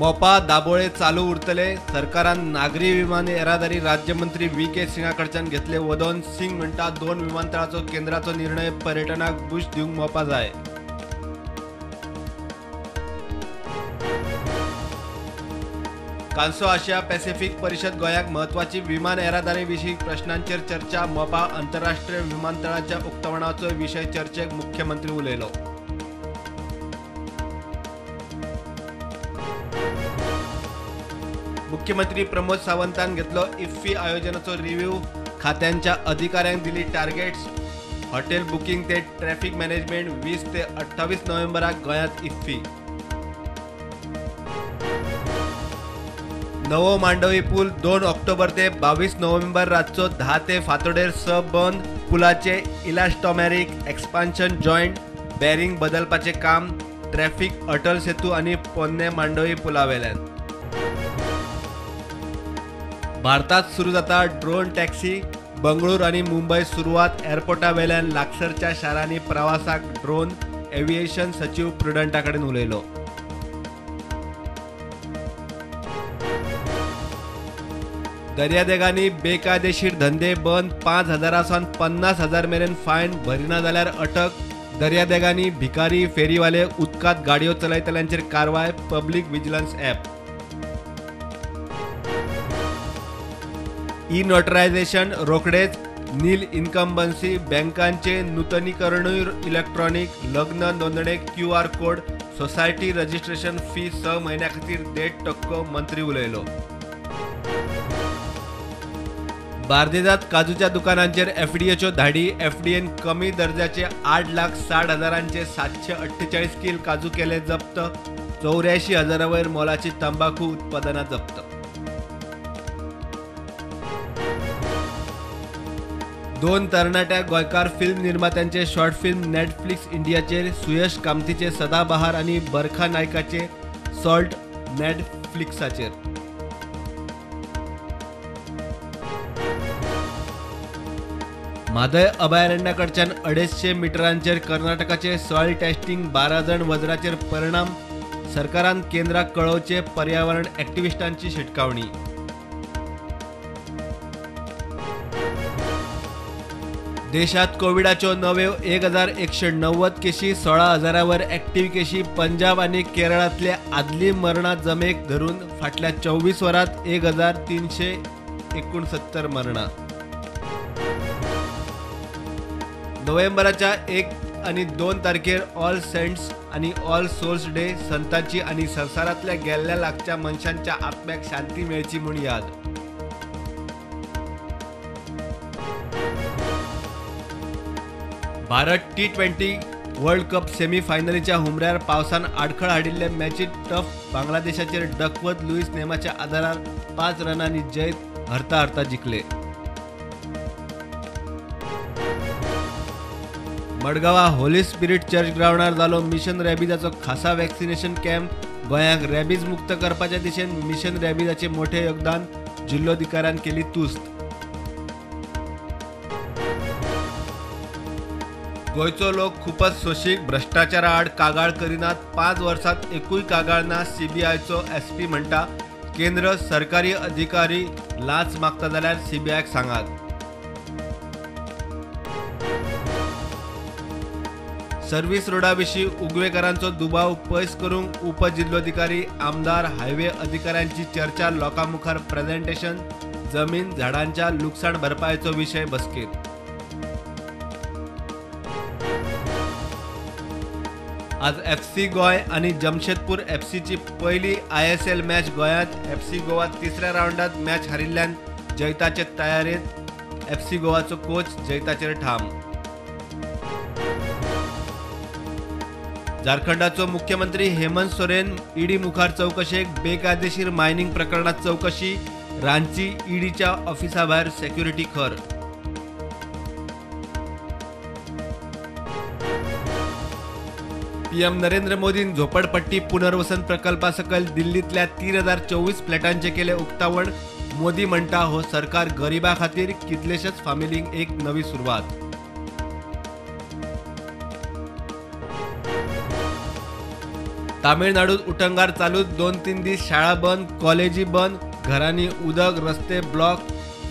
मोपा दाबोळे चालू उरतले. सरकारान नागरी विमान येरादारी राज्यमंत्री व्ही के सिंगा कडच्यान घेतले वदोवन. सिंग म्हणटा 2 विमानतळाचो केंद्राचो निर्णय पर्यटनाक बूस्ट दिवंक मोपा जाय. कांसो आशिया पॅसिफिक परिषद गोंयाक म्हत्वाची विमान येरादारी विशीं प्रश्नांचेर चर्चा. मोपा आंतरराष्ट्रीय विमानतळाच्या उक्तावणाचो विशय चर्चेक मुख्यमंत्री उलयलो. मुख्यमंत्री प्रमोद सावंतान घेतलो इफ्फी आयोजनाचो रिव्ह्यू. खात्यांच्या अधिकाऱ्यांक दिली टार्गेट्स. हॉटेल बुकिंग ते ट्रॅफिक मॅनेजमेंट 20 ते 28 नोव्हेंबराक गोंयांत इफ्फी. नवो मांडवी पूल 2 ऑक्टोबर ते 22 नोव्हेंबर रातचो 10 ते फांतोडेर 6 बंद. पुलाचे इलास्टोमॅरिक एक्सपान्शन जॉयंट बॅरिंग बदलपाचें काम. ट्रॅफिक अटल सेतू आनी पोन्ने मांडवी पुलावेल्यान. भारतात सुरू जाता ड्रोन टॅक्सी. बंगळूर आनी मुंबय सुरवात. एअरपोर्टा वेल्यान लागसरच्या शारांनी प्रवासाक ड्रोन. एव्हिएशन सचीव प्रुडंटा कडेन उलयलो. दर्यादेगांनी बेकायदेशीर धंदे बंद. 5,000 सावन 50,000 मेरेन फायन. भरिना जाल्यार अटक. दर्यादेगांनी भिकारी फेरीवाले उदकांत गाडयो चलयतल्यांचेर कारवाय. Public vigilance app. E notarisation रोखडेच. नील इन्कम्बन्सी. बँकांचे नुतनीकरणूय इलेक्ट्रॉनिक. लग्न नोंदणेक QR code. Society registration fee 6 म्हयन्यां खातीर 1.5%. मंत्री उलयलो. बार्देजात काजूच्या दुकानांचेर एफडीएच्यो धाडी. एफडीएन कमी दर्जाचे 8,60,000 748 कील काजू केले जप्त. 84,000 वयर मोलाची तंबाखू उत्पादनां जप्त. 2 तरणाट्या गोंयकार फिल्म निर्मात्यांचे शॉर्ट फिल्म नेटफ्लिक्स इंडियाचेर. सुयश कामतीचे सदाबहार आनी बरखा नायकाचे सॉल्ट नेटफ्लिक्साचेर. म्हादय अभयारण्याकडच्यान 250 मिटरांचेर कर्नाटकाचे सॉयल टेस्टिंग. 12 जण वज्राचेर परिणाम. सरकारान केंद्राक कळोवचे. पर्यावरण ॲक्टिव्हिस्टांची शिटकावणी. देशात कोविडाच्यो नव्यो 1,190 केशी. 16,000 वर ॲक्टिव्ह केशी. पंजाब आनी केरळांतले आदली मरणां जमेक धरून फाटल्या 24 वरांत 1,369 मरणां. नोव्हेंबराच्या 1 आनी 2 तारखेर ऑल सेंट्स आनी ऑल सोल्स डे. संतांची आनी संवसारांतल्या गेल्ल्या लागच्या मनशांच्या आत्म्याक शांती मेळची म्हूण याद. भारत T20 world cup सेमीफायनलीच्या हुमऱ्यार पावसान आडखळ हाडिल्ले मॅचीत टफ बांगलादेशाचेर डकवर्थ लुईस नेमाच्या आदारार 5 रनांनी जैत हरता हरता जिखले. मडगांवा होली स्पिरिट चर्च ग्रावंडार जालो मिशन रॅबिजाचो खासा वॅक्सिनेशन कॅम्प. गोंयाक रॅबीज मुक्त करपाच्या दिशेन मिशन रॅबिजाचे मोठे योगदान. जिल्लोधिकाऱ्यान केली तुस्त. गोंयचो लोक खूपच सोशीक. भ्रश्टाचारा आड कागाळ करिनात. 5 वर्सांत एकूय कागाळ ना. सीबीआयचो एसपी म्हणटा केंद्र सरकारी अधिकारी लांच मागता जाल्यार सीबीआयक सांगात. सर्व्हिस रोडा विशीं उगवेकारांचो दुबाव पयस करूंक उपजिल्लोधिकारी, आमदार, हायवे अधिकाऱ्यांची चर्चा. लोकां मुखार प्रेझेंटेशन. जमीन झाडांच्या लुकसाण भरपायेचो विशय बसकेत. आज एफसी गोंय आनी जमशेदपूर एफसीची पयली ISL match गोंयांत. एफसी गोवा 3ऱ्या रावंडात मॅच हारिल्ल्यान जैताचे तयारेंत. एफसी गोवाचो कोच जैताचेर ठाम. झारखंडाचो मुख्यमंत्री हेमंत सोरेन ईडी मुखार चवकशेक. बेकायदेशीर मायनिंग प्रकरणात चवकशी. रांची ईडीच्या ऑफिसाभायर सेक्युरिटी खर. पीएम नरेंद्र मोदीन झोपडपट्टी पुनर्वसन प्रकल्पासकयल दिल्लीतल्या 3024 फ्लॅटांचे केले उक्तावण. मोदी म्हणटा हो सरकार गरिबा खातीर. कितलेशेच फामिलींक एक नवी सुरवात. तामिळनाडूत उटंगार चालूच, 2-3 दीस शाळा बंद, कॉलेजी बंद, घरांनी उदक, रस्ते ब्लॉक.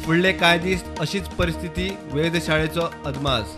फुडले कांय दीस अशीच परिस्थिती, वेधशाळेचो अदमास.